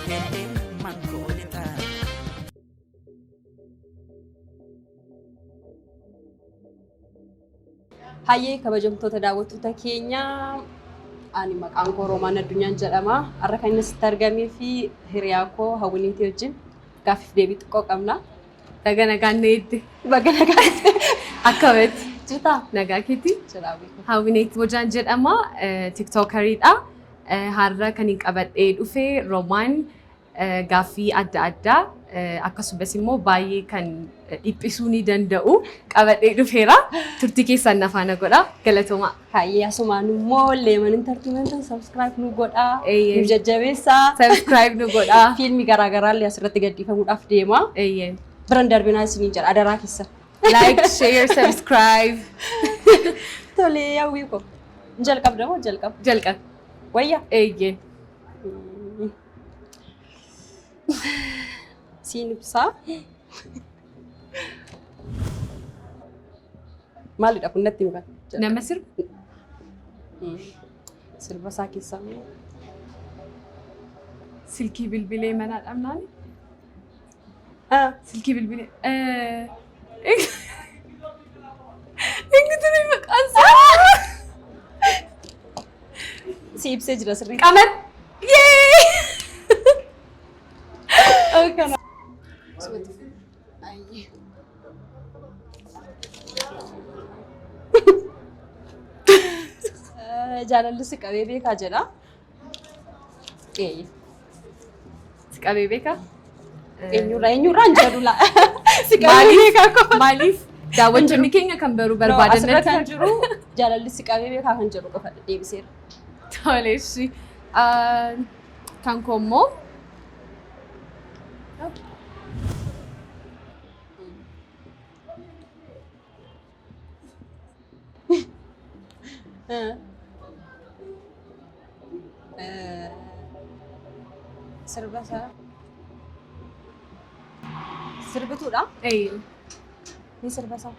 Ilmaan koo lixaa. Hayyee, kabajamtoota daawwattoota keenyaa, ani maqaan koo Roomaan Addunyaan jedhama. Har'a kan inni asitti argamee fi hiriyaa koo Hawwiniitii wajjin gaaffiif deebii xiqqoo qabna. Baga nagaan na eegde. Baga nagaan. Akkamitti? Jirtaa? Nagaa keetii? Jira beeku. Hawwineet Bojaan jedhama. TikTokeriidha. Har'a kan hin qabadhee dhufe Roomaan gaaffii adda addaa, akkasumas immoo baay'ee kan dhiphisuu ni danda'u qabadhee dhufeera. Turtii keessan na faana godha. Galatoomaa. Hayyee, asumaan immoo Leeman Entertainment subscribe nu godhaa. Eeyyee. Nu jajjabeessaa. Subscribe nu godhaa. Fiilmii garaagaraa illee asirratti gadhiifamuudhaaf deema. Biran darbinaa isiniin jedha adaraa keessa. Like, share, subscribe. Tolee, Hawwii koo. Jalqabda moo jalqaba? Jalqaba. Wayya. Eeyyee. Siin ibsaa. Maalidha kun, natti himi kan? Nama sirbu. Sirba isaa keessaa immoo. Silkii bilbilee manaa dhabnaani. Ah, Silkii bilbilee. Inni ture maqaan isaa. Si ibsee jira sirriitti. Qamar. Yee! Kana. Ayyee. Jaalalli si qabee beekaa jedha. Eeyyee. Si qabee beekaa? Eenyurraa eenyurraa hin jedhu laa. Si qabee Maaliif? beekaa qofa. Maaliif? Daawwattoonni keenya kan baruu barbaadan Asirra natti kan jiru jaalalli si qabee beekaa kan jedhu qofa deebiseera. Tole, ishii. Kan koo immoo Sirba isaa sirbituudha. Ni sirba isaa.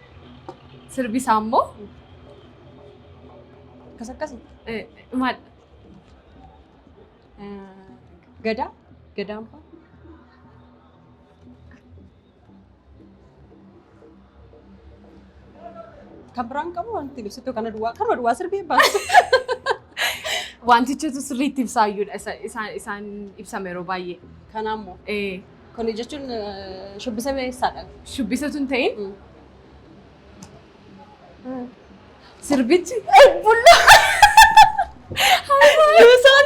Sirbi isaa immoo Akkas akkasi. Maal? Gadaa. Gadaan fa'a. Kan biraan qabu wanti ibsitu kana duwwaa, kanuma duwwaa sirbee baasu. Wantichatu sirriitti ibsaayyuudha isaan ibsama yeroo baay'ee. Kanaa immoo kun jechuun shubbisa eessaadha? Shubbisatu hin ta'in sirbichi. Bulla. Yuusaan.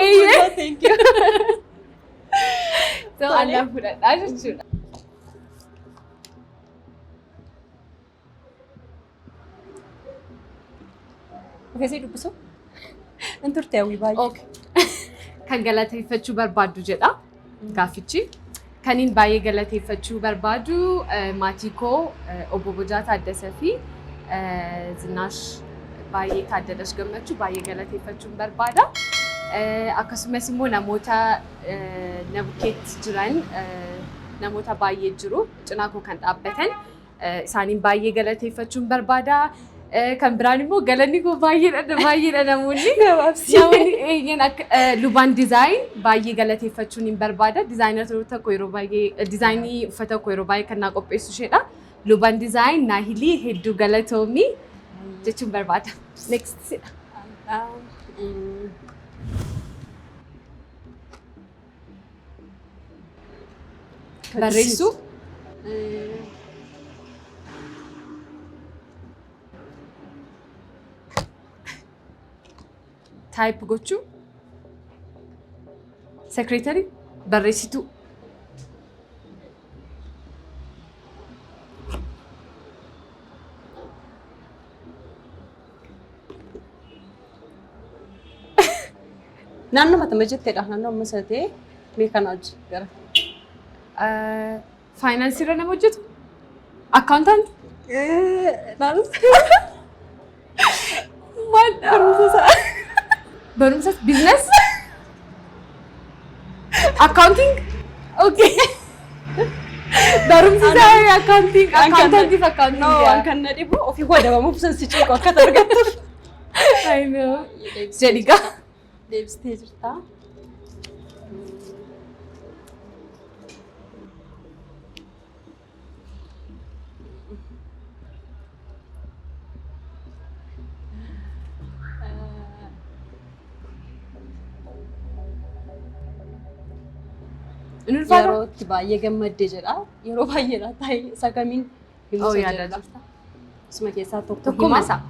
Eeyyee. Thank you. So annaan fudhadhaa jechuudha. Ofeesii dubbisu. In turte, Hawwii, baay'ee. Okay. Kan galateeffachuu barbaaddu jedha gaaffichi. Kaniin baay'ee galateeffachuu barbaadu maatii koo, obbo Bojaa Taaddasee fi Zinnaash baay'ee Taaddalash Gammachuu baay'ee galateeffachuun barbaada. Akkasumas immoo namoota na bukkeetti jiran, namoota baay'ee jiru cinaa koo kan dhaabbatan, isaaniin baay'ee galateeffachuun barbaada. Kan biraan immoo galanni koo baay'eedha, baay'eedha namoonni. Namoonni eeyyeen akka Lubaan Design baay'ee galateeffachuun hin barbaada. Designeroota tokko yeroo baay'ee designii uffata tokko yeroo baay'ee kan naa qopheessu isheedha. Lubaan Design Naahilii, hedduu galatoomii jechuun barbaada. Next sidha. Barreessuu. Type gochuu. Secretary, barreessituu. Naannoo matama jetteedha. Naannoo amma sana ta'ee mee kana hojii gara. Financeii irra nama hojjetu. Accountant. Naannoo. Maal? Barumsa isaa. Barumsa business. Accounting. Okay. Barumsi isaa accounting. Accountantii fakkaatu. No, waan kan na dhibu ofii koo adabamuuf san si cinqu akka argattuuf. I know. Jedhi gaa. Deebistee jirta. Inni ulfaata? Yeroo itti baay'ee gammadde jedha. Yeroo baay'eedha taa'ee isa kamiin himuu Oh, isa yaadaa jedha. jirta. Isuma keessaa tokko Tokkuma hima. isaa.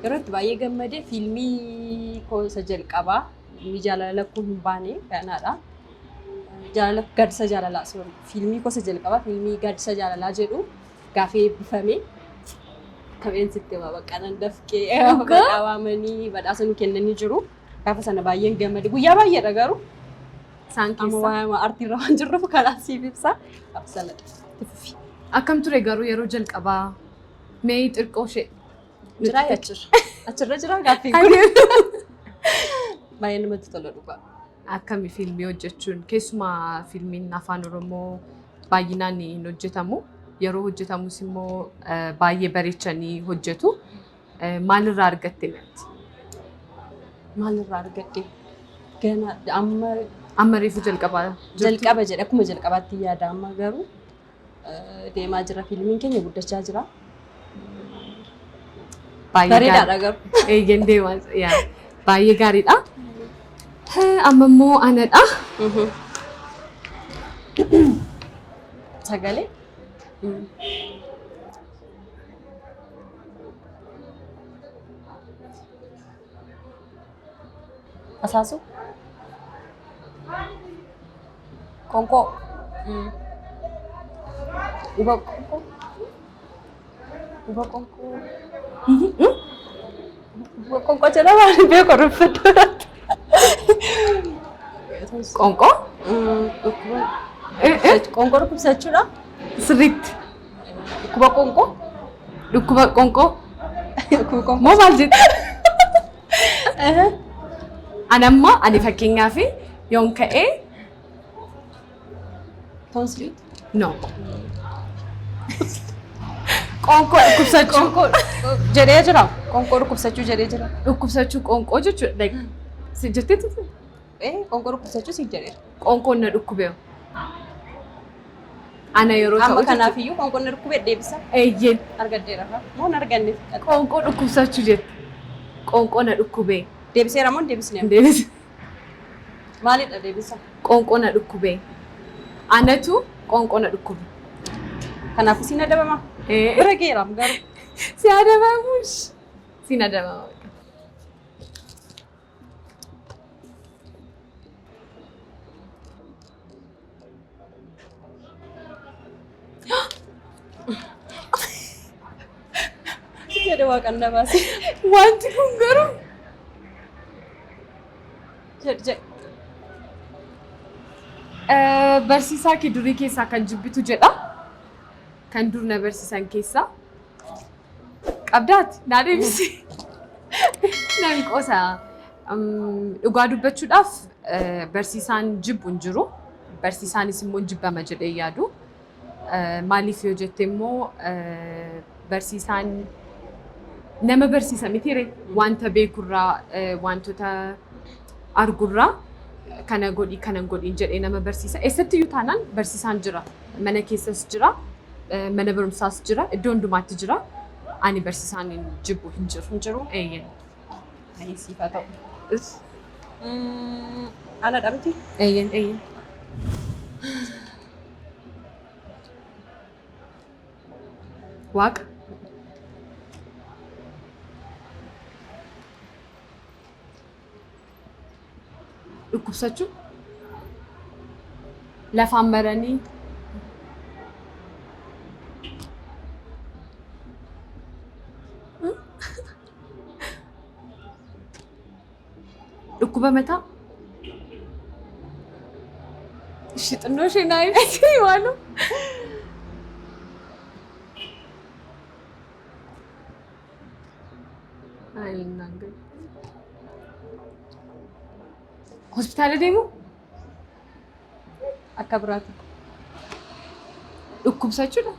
Yeroo itti baay'ee gammade fiilmii koo isa jalqabaa fiilmii Jaalala Lakkuu Hin Baane kanaadha. Jaalala Gaaddisa Jaalalaa, sorry, fiilmii koo isa jalqabaa fiilmii Gaaddisa Jaalalaa jedhu gaafa eebbifame kabeen sitti hima, bakka nan dafqee Dhugaa? Maqaa waamanii badhaasa nu kennanii jiru. Gaafa sana baay'een gammade, guyyaa baay'eedha garuu Isaan amma keessaa. waa'ee artiirra waan jirruuf karaa siif ibsa. Gaafa sana itti fufi. Akkam ture garuu yeroo jalqabaa? Mee xiqqoo ishee. Jiraa achirra. Achirra jira gaaffiin kun. Baay'ee namatti tola dhugaa. Akkami fiilmii hojjechuun? Keessumaa fiilmiin afaan Oromoo baay'inaan hin hojjetamu. Yeroo hojjetamus immoo baay'ee bareechanii hojjetu. Maalirraa argatte mi'aati? Maalirraa argadhe? Gana amma Amma reefu jalqabaa jirtu. Jalqaba jedhe, akkuma jalqabaatti yaada, amma garuu deemaa jira, fiilmiin keenya guddachaa jira. Baay'ee Bareedaadha garuu. Eeyyan deemaa, yaa, baay'ee gaariidha. Amma immoo anadha. Sagalee? Asaasuu? Qoonqoo? Dhuba qoonqoo? Dhuba qoonqoo? Dhuba qoonqoo jedhama, ani beeku ruffaddoodhaatti. Qoonqoo? Dhukkuba qoonqoo dhukkubsachuudha. Sirriitti. Dhukkuba qoonqoo? Dhukkuba qoonqoo? Dhukkuba qoonqoo. Moo maal jette? Anamma ani fakkeenyaaf yoon ka'ee Tonsilii? No. Qoonqoo dhukkubsachuu. Qoonqoo jedhee jira. Qoonqoo dhukkubsachuu jedhee jira. Dhukkubsachuu qoonqoo jechuudha. Like, si jettee turte? Ee, qoonqoo dhukkubsachuu siif jedheera. Qoonqoon na dhukkube. Ana yeroo Amma ta'u kanaaf iyyuu qoonqoon na dhukkubee deebisa. Eeyyeen. Argadheera. Moo hin arganne? Qoonqoo dhukkubsachuu jette. Qoonqoo na dhukkube. Deebiseera moo hin deebisne? Deebise. Maalidha deebisa? Qoonqoo na dhukkube. Anatu qoonqoo na dhukkube. Kanaafuu siin adabama. Ee. Bira geeraam garuu. Si adabamush. Siin adabama. Jedhe waaqan na baase. Wanti kun garuu Jedhe jedhe. Barsiisaa kee durii keessaa kan jibbitu jedha. Kan dur na barsiisan keessaa. Qabdaati naa deebisi. Nan qosa. Dhugaa dubbachuudhaaf barsiisaan jibbu hin jiru. Barsiisaanis immoo hin jibbama jedhee yaadu. Maaliif yoo jette immoo barsiisaan nama barsiisa mitiire, wanta beekurraa, wantoota argurraa kana godhi, kana hin godhin jedhee nama barsiisa. Eessattiyyuu taanaan barsiisaan jira. Mana keessas jira, mana barumsaas jira, iddoo hundumaatti jira. Ani barsiisaan hin jibbu hin jiru. Hin jiru. Eeyyen. Ani siif haa ta'u. Ana miti? Eeyyen, eeyyen. Waaqa. Dhukkubsachuu. Lafaan maranii. Dhukkuba mataa. Ishii xinnoo ishee naa ibsi maaloo. Ay, hospitaala deemu. Akka biraati. Dhukkubsachuudha.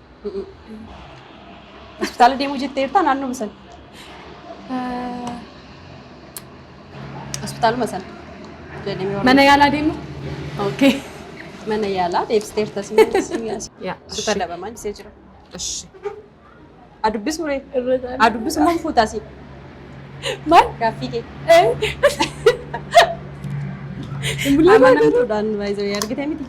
Hospitaala deemuu jetteerta, naannoo sana. Hospitaaluma sana. Jedhamee Mana yaalaa deemu. Okay. Mana yaalaa deebisteerta si. Yaa. Suuta dabamaa jisee jira. Ishi. Adubbisu ree? Adubbisu moo fuutaasi? Maal? Gaaffii kee. Mul'ata. Amanamtuudhaan baay'ee argitee miti.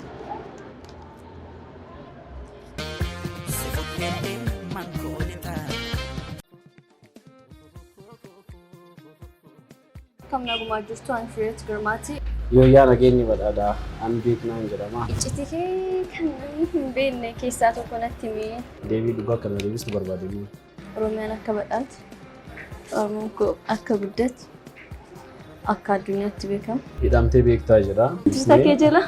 Nagumaa jirtu, ani Fireet Girmaati. Yooyyaa, nageenyi badhaadhaa. An Beeknaan jedhama. Iccitii kee kan namni hin beekne keessaa tokko natti himi. Deebii dhugaa kana deebistu barbaade. Oromiyaan akka badhaatu, Oromoon koo akka guddatu, akka addunyaatti beekamu. Hidhamtee beektaa jedha. Tusita kee jala.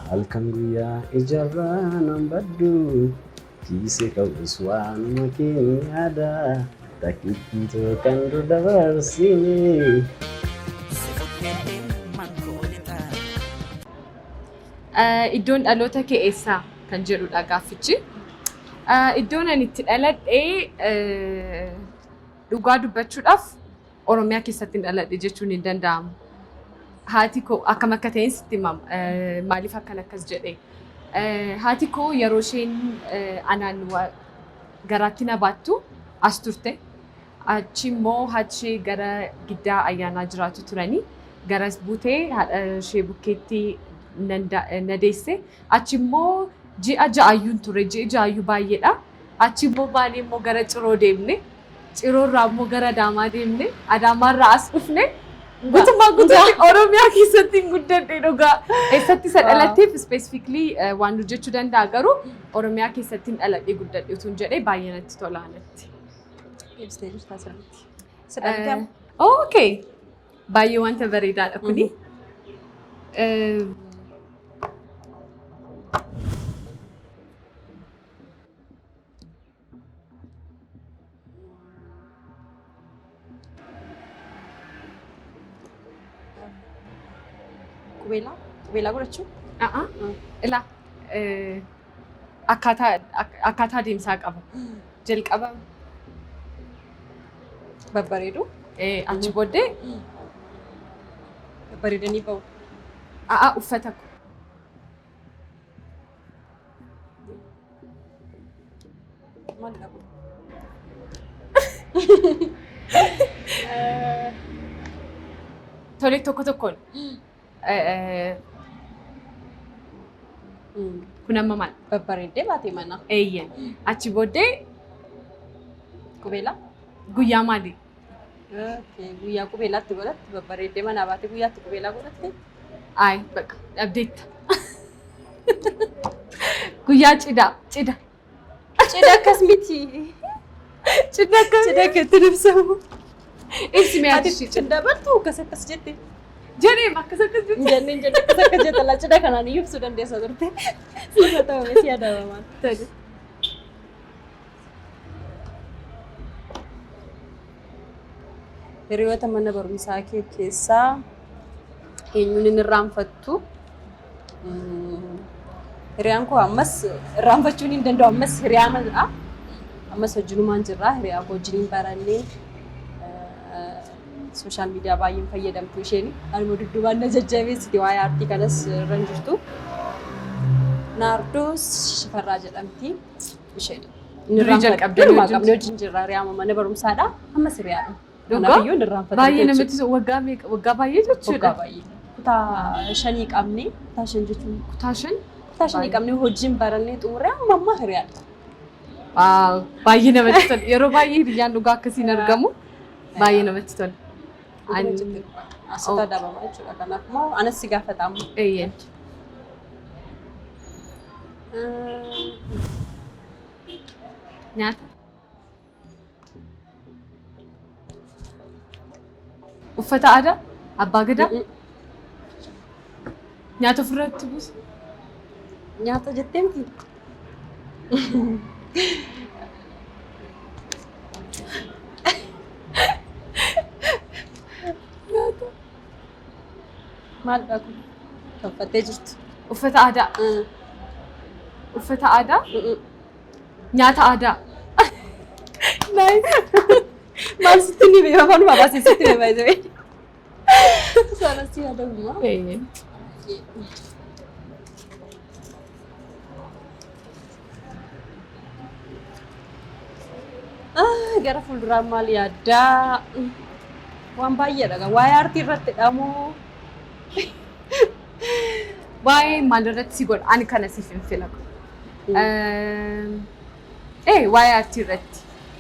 Halkan guyyaa ijarraa nan baddu, kiisee qabus waanuma keenya takkittuu kan dur dabarsine. Si fudhee mankoolita. Iddoon dhaloota kee eessaa kan jedhudha gaaffichi. Iddoon ani itti dhaladhe, dhugaa dubbachuudhaaf, Oromiyaa keessatti hin dhaladhe jechuun hin danda'amu. Haati koo akkam akka ta'een sitti himama. Maaliif akkan akkas jedhe? Haati koo yeroo isheen anaan garaatti na baattu as turte. Achi immoo haati ishee gara Giddaa Ayyaanaa jiraatu turanii. Garas buutee haadha ishee bukkeetti na deesse. Achi immoo ji'a ja'ayyuun ture. Ji'i ja'ayyuu baay'eedha. Achi immoo baanee immoo gara Ciroo deemne. Ciroorraa immoo gara Adaamaa deemne. Adaamaarraa as dhufne. Guutummaa guutuutti Oromiyaa keessatti hin guddadhe dhugaa. Eessatti isa dhalatteef specifically waan hojjechuu danda'a, garuu Oromiyaa keessatti hin dhaladhe guddadhe utuu hin jedhee baay'ee natti tola natti. Ibsitee jirta asirratti. Sidhamtee amma. Okay. Baay'ee wanta bareedaadha kuni. Qubeelaa? Qubeelaa godhachuu? Ilaa, akkaataa adeemsaa qaba. Jalqaba Babbareedu. Achi booddee Babbareedanii bahu. Uffata ko. Maal qabu? Tole, tokko tokkoon. Kun amma maal? Babbareeddee baatee mana. Eeyyen. Achi booddee Qubeelaa? Guyyaa maali? Okay, guyyaa qubeelaatti godhatte, babbareeddee manaa baatee guyyaatti qubeelaa godhatte. Ayi, bakka dhabdeetta. Guyyaa cidhaa, cidha. Cidha akkas miti. Cidha akkas. Cidha akkatti ibsamu. Ibsi mee ati Ati ishee cidha. cidha bartuu akkas akkas jette. Jedhee akkas akkas Hin jette. jenne, hin jenne, akkas akkas jette laa, cidha kanaan iyyuu ibsuu dandeessa turte. Siif ta'ame si adabamaan. Tole. Hiriyoota mana barumsaa kee keessaa eenyuun hin irraanfattu? Hiriyaan koo ammas irraanfachuun hin danda'u, ammas hiriyaa madha. Ammas wajjinumaan jirra. Hiriyaa koo wajjiniin barannee, social media baay'een fayyadamtu isheen. Anuma dudduubaan na jajjabeessiti, waa'ee aartii kanas irra hin jirtu. Naardoos Shifarraa jedhamti isheen. Durii jalqabdanii Durumaa wajjin qabnee wajjin jirra. Hiriyaa mana barumsaadha. Ammas hiriyaadha. Dhugaa? Kanaafiyyuu hin irraanfatamu Baay'ee jechuudha. namatti tola. Waggaa meeqa? Waggaa baay'ee jechuudha. Waggaa baay'ee. Kutaa shanii qabnee, kutaa 5 jechuun Kutaa 5? Kutaa shanii qabnee hojiin barannee xumuree amma ammaa hiriyaadha. Wow, baay'ee namatti tola. Yeroo baay'ee hiriyyaan dhugaa akkasiin argamu. Baay'ee namatti tola. Asitti adabamaa jechuudha. Kanaaf immoo anas si gaafata amma. Eeyyee. Nyaata. Uffata aadaa? Abbaa Gadaa? Nyaata ofirratti buusu? Nyaata jettee miti? Nyaata. Maal kun? Kan uffattee jirtu. Uffata aadaa. Uffata aadaa? Nyaata aadaa. Nice. Maal sitti ni beeka, afaan baasee sitti ni baay'ee. Sana si yaadamuma. Eeyyee. Gara fuulduraan maal yaaddaa? Waan baay'eedha. Waa'ee aartii irratti dhamoo. Waa'ee maal irratti si godha? Ani kana siif hin filatu. Waa'ee aartii irratti.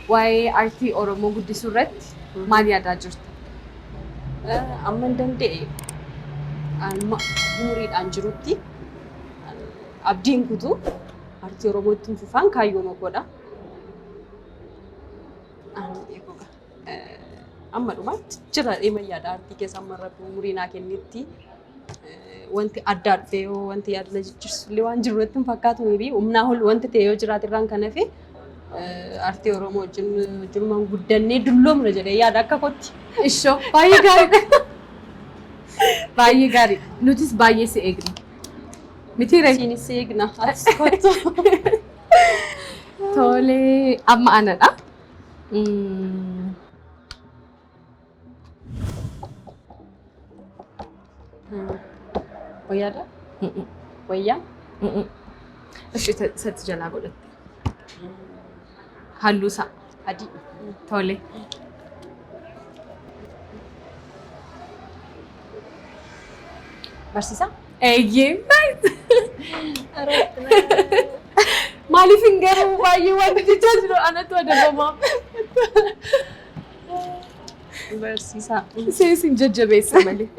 Waa'ee aartii Oromoo guddisuu irratti maal yaadaa jirta? Amma hin danda'e, amma umuriidhaan jirutti abdiin kutuu aartii Oromootti hin fufaan kaayyoo makoodha. Amma dhumaatti jira dhimma yaada aartii keessa amma rabbi umurii naa kennetti wanti addaa dhufee yoo wanti yaada na jijjiirsu illee waan jiru natti hin fakkaatu. Maybe humnaa ol wanti ta'e yoo jiraate irraan kan hafe aartii Oromoo wajjin wajjinumaan guddannee dulloomna jedhee yaada akka kootti. Ishoo, baay'ee gaarii. Baay'ee gaarii. Nutis baay'ee si eegna. Miti ree? Isiinis eegna. Atis kottu. Tolee, amma anadha. Wayyaadha? Wayyaa? Ishee isatti jalaa godhatte. Halluu isaa. Adii. Tole. Barsiisaa? Eeyyee. Maaliif hin garuu baay'ee waan jechaa jiru anatu adabamaa. Barsiisaa. Ishee sin jajjabeessa malee.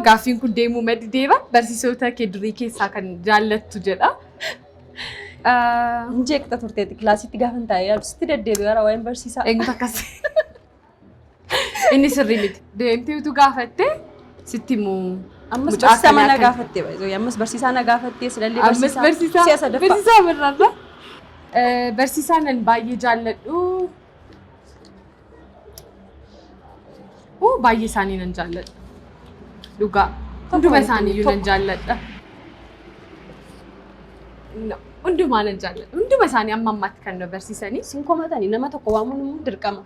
Gaaffiin kun deemuu maddi deema. Barsiisota kee durii keessaa kan jaallattu jedha. Hin jeeqxa turteetti kilaasitti gaafa hin taa'e yaadu sitti deddeebi'u gara waa'een barsiisaa. Eenyutu akkas? Inni sirrii miti. Deemtee utuu gaafattee sitti himuu. Ammas Mucaa barsiisaa akkanaa mana akkan- gaafatte, ammas barsiisaa na gaafattee silallee. Ammas barsiisaa si'a sadaffaa. Barsiisaa birraarra. Barsiisaa nan baay'ee jaalladhu. Baay'ee isaanii nan jaalladha. Dhugaa. Hunduma isaaniiyyuu nan jaalladha. No, hundumaa nan jaalladha. Hunduma isaanii amma ammaatti kan na barsiisanii. Sin komatanii nama tokko waamuun immoo dirqama.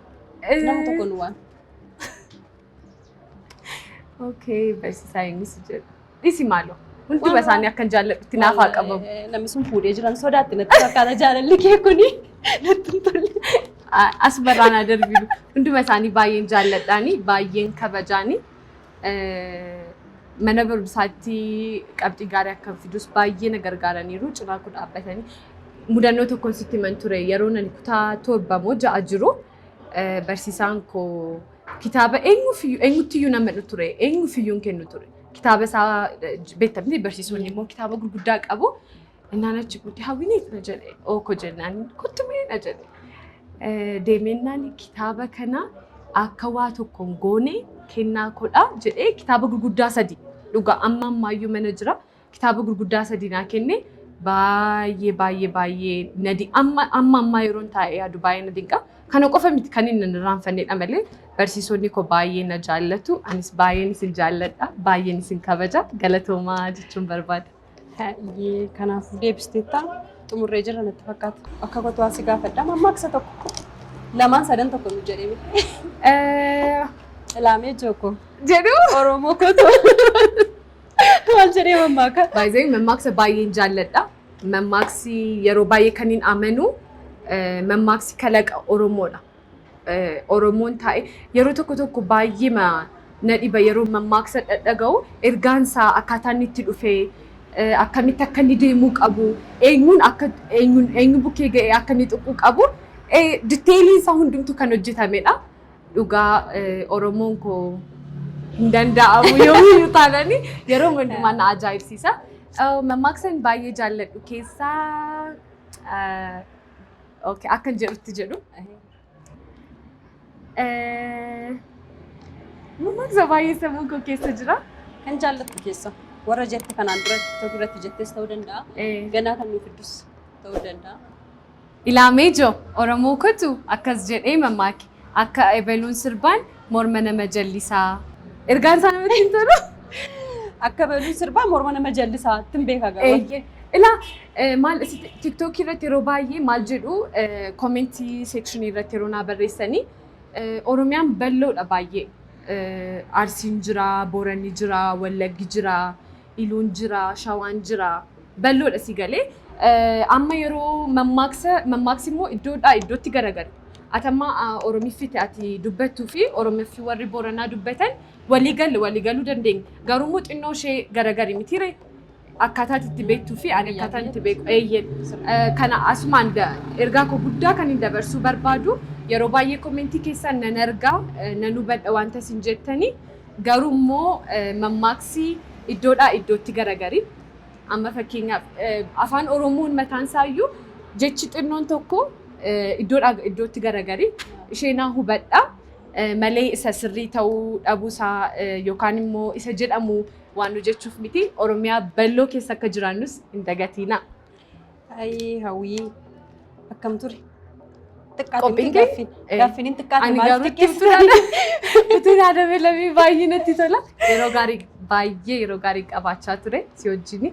Nama tokko nu waam. Okay, barsiisaa eenyusi jedhu. Dhisi maaloo. Hunduma isaanii akkan jaalladhutti naaf haa qabamu. Namni sun fuudhee jiran sodaatti natti fakkaata, jaalalli kee kuni natti hin tolle. As barraanaa darbinu. Hunduma isaanii baay'een jaalladhaani, baay'een kabajaani. Mana barumsaatti qabxii gaarii akka fidus baay'ee na gargaaraniiru, cinaa kun dhaabbatanii. Mudannoo tokkoon sitti himan ture, yeroo ani kutaa 7 moo 6 jiru barsiisaan koo kitaaba eenyuufiyyuu eenyuttiyyuu nama kennu ture, eenyuufiyyuu hin kennu ture. Kitaaba isaa beektamni barsiisonni immoo kitaaba gurguddaa qabu. Innaan achi guddee hawwinee na jedhe, ooko jennaan kottu mee na jedhe. Deemeennaan kitaaba kana akka waa tokko hin goone kennaa kodha jedhee kitaaba gurguddaa sadi, dhugaa amma ammaayyuu mana jira, kitaaba gurguddaa sadi naa kenne. Baay'ee baay'ee baay'ee nadi amma amma ammaa yeroon taa'ee yaadu baay'ee na dinqa. Kana qofa miti kan inni hin irraanfannedha malee barsiisonni koo baay'ee na jaallatu, anis baay'een isin jaalladha, baay'een isin kabaja, galatoomaa jechuun barbaada. Baay'ee kanaafuu deebisteetta, xumurree jira natti fakkaata. Akka kootu waan si gaafadha, mammaaksa tokko lamaan sadan tokko nu jedhee miti. Ilaamee jooko. Jedhu. Oromoo kootu maal jedhee mammaaka? Baay'ee mammaaksa baay'een jaalladha. Mammaaksi yeroo baay'ee kan hin amanu mammaaksi kalaqa Oromoodha. Oromoon taa'e yeroo tokko tokko baay'ee na dhiba, yeroo mammaaksa dhaga'u ergaan isaa, akkaataa inni itti dhufee, akkamitti akka inni deemuu qabu, eenyuun akka eenyuun eenyu bukkee ga'ee akka inni tuquu qabu, detailiin isaa hundumtu kan hojjetamedha. Dhugaa Oromoon koo hin danda'amu yoomiyyuu taanani yeroo hundumaa na ajaa'ibsiisa. Mammaaksan baay'ee jaalladhu keessaa, okay, akkan jedhutti jedhu. Mammaaksa baay'ee sammuu koo keessa jira. Kan jaallattu keessa warra jette kanaan duratti duratti jettes ta'uu danda'a. Ganaa kan nuuf fiddus ta'uu danda'a. Ilaamee joo Oromoo kotu akkas jedhee mammaake, akka ebaluun sirbaan morma nama jallisaa. Ergaan isaa namatti hin tolu. Akka baluun sirbaa morma nama jallisaa ittiin beeka garuu. Eeyyee. Ilaa, maal TikTokii irratti yeroo baay'ee maal jedhu, commentii sectionii irratti yeroo naa barreessanii, Oromiyaan bal'oodha baay'ee. Arsiin jira, Booranni jira, Wallaggi jira, Iluun jira, Shawaan jira. Bal'oodha si galee. Amma yeroo mammaaksa mammaaksi immoo iddoodhaa iddootti garagara. Ati amma Oromiffiti ati dubbattuu fi Oromiffi warri Booranaa dubbatan walii galu, walii galuu dandeenya. Garuu immoo xinnoo ishee garagari mitiire. Akkaataa itti beektuu fi ani akkaataa itti beeku eeyyeen. Kana asumaan ergaa koo guddaa kan hin dabarsuu barbaadu, yeroo baay'ee commentii keessan nan argaa, nan hubadha wanta isin jettanii, garuu immoo mammaaksi iddoodhaa iddootti garagari. Amma fakkeenyaaf afaan Oromoon mataan isaayyuu jechi xinnoon tokko iddoodhaa iddootti garagari. Isheenaa hubadha malee isa sirrii ta'uu dhabuusaa yookaan immoo isa jedhamu waan nu jechuuf miti. Oromiyaa bal'oo keessa akka jiraannus hin dagatiina. Ayi, Hawwii, akkam ture? Qophiin kee? Gaaffiin hin xiqqaate. Ani maal garuu xiqqeessitan? Utuu yaadame lamii baay'ee natti tola. Yeroo gaarii, baay'ee yeroo gaarii qabaachaa ture si wajjini.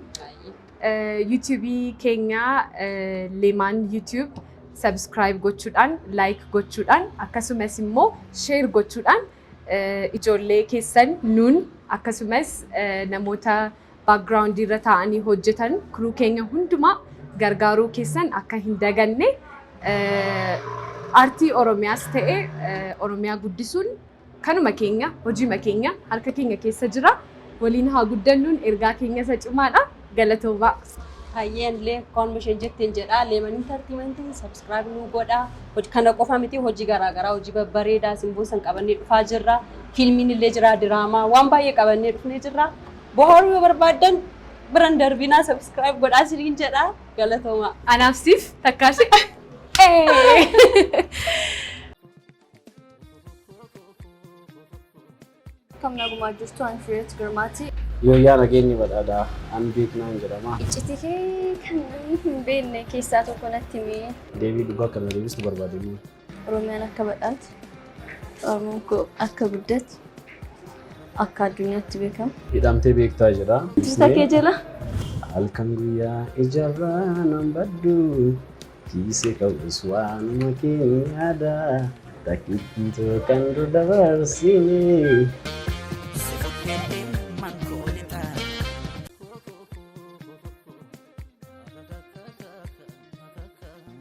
YouTubeii keenya Leemaan YouTube subscribe gochuudhaan, like gochuudhaan, akkasumas immoo share gochuudhaan ijoollee keessan nuun akkasumas namoota background irra taa'anii hojjetan, crew keenya hundumaa gargaaruu keessan akka hin daganne. Aartii Oromiyaas ta'e Oromiyaa guddisuun kanuma keenya, hojiima keenya harka keenya keessa jira. Waliin haa guddannuun ergaa keenya isa cimaadha. Galatoomaa. Hayyeen illee akkuma isheen jetteen jedha. Leeman Entertainmentiin subscribe nuu godha. Kana qofa miti, hojii garaagaraa, hojii babbareedaa simboo san qabannee dhufaa jirra. Fiilmiin illee jira, diraamaa waan baay'ee qabannee dhufnee jirra. Bohaaruu yoo barbaaddan biran darbinaa, subscribe godhaa isiniin jedha. Galatoomaa. Anaaf siif takkaashee. Akkam nagumaa jirtu? Ani Fireet Girmaati. Yooyyaa, nageenyi badhaadhaa. An beeknaan jedhama. Iccitii kee kan namni hin beekne keessaa tokko natti himi. Deebii dhugaa kana deebisuu barbaade. Oromiyaan akka badhaatu, Oromoon koo akka guddatu, akka addunyaatti beekamu. Hidhamtee beektaa jedha. Tuuta kee jala. Halkan guyyaa ijarraa nan baddu, kiisee qabus waanuma keenya yaada, takkittuu kan dur dabarsine. Si fudhee.